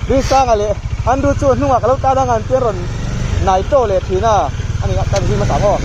Rinsanga leh Andrew chu hnungah ka lo tan ang an tia rawn nai tawh leh thin a, a ni kan zui hmasa ang aw.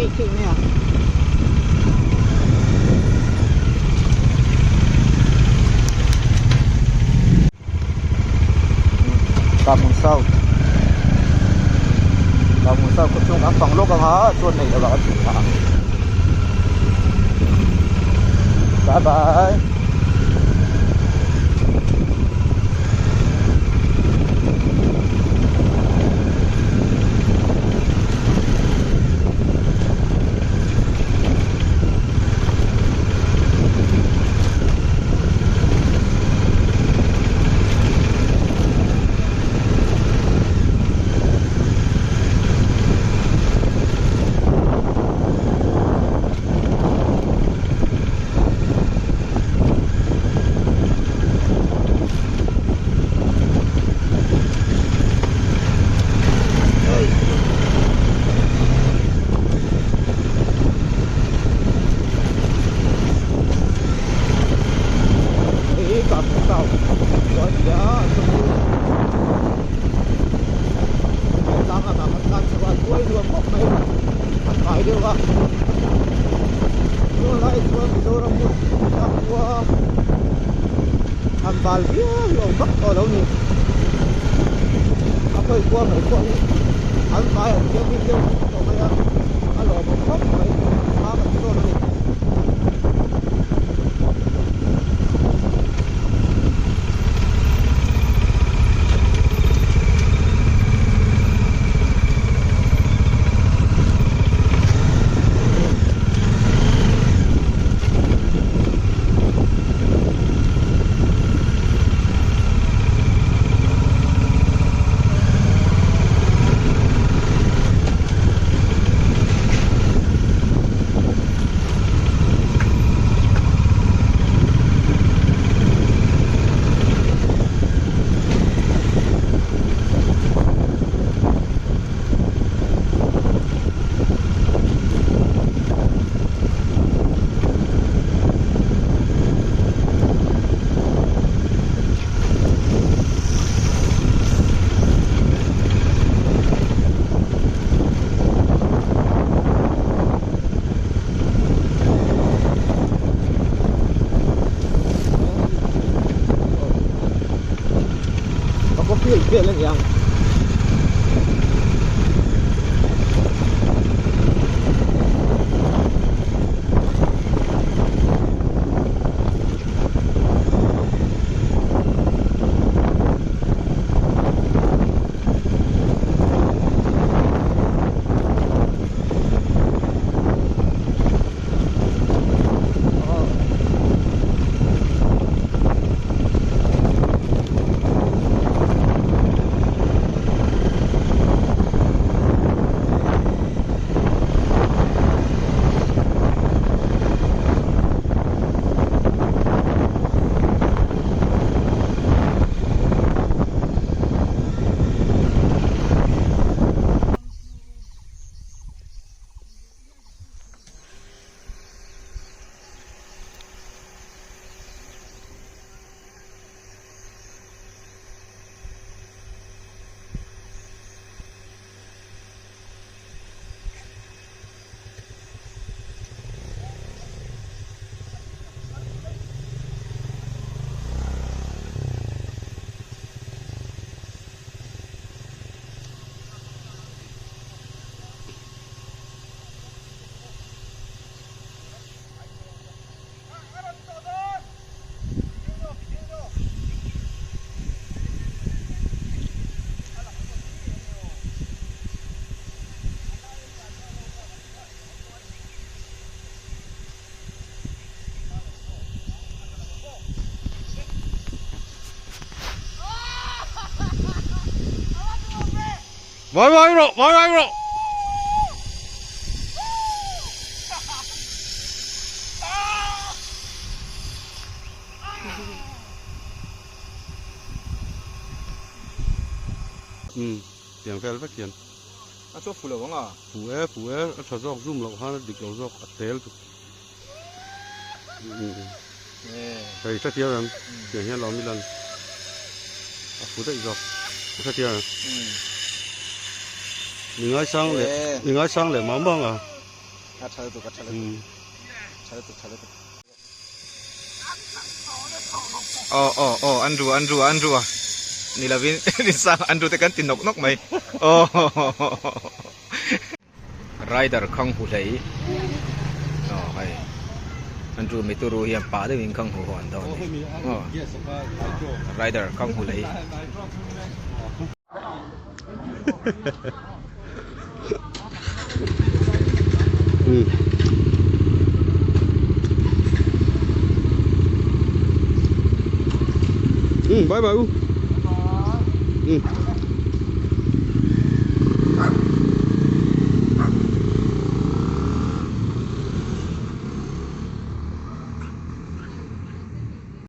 keih keih mai a. Kahmun South Kahmun South khaw chhung an fang lawk ang a chuan nei lo ah a chhuk phah ang bye bye. Han bal viau hi awm vak tawh lo ni. A khawi khua mai pawh hi an vai an thianghlim deuh tawh mai a, a lawmawm khawp mai hma kan sawn a ni. Vel a ni ang. Vai vai rawh vai vai rawh. Umm tiang vel vek hian. A chu a fu lo ang a. Fu e fu e a tha zawk zoom loh khan a dik lo zawk a tel chu. Hei hrethiam em tiang hian lo mi lan a fu daih zawk hrethiam em mi ngaisang leh mi ngaisang leh mang mang a. A tha lutuk, a tha lutuk. Tha lutuk, tha lutuk. Aw aw aw Andrew Andrew Andrew a ni lovin Rinsang Andrew te kan ti nawk nawk mai aw Rider khang hu hlei aw hei Andrew mituru hian pah deuhin khang hu ho an dawn a ni aw Rider khang hu hlei. Bye bye u.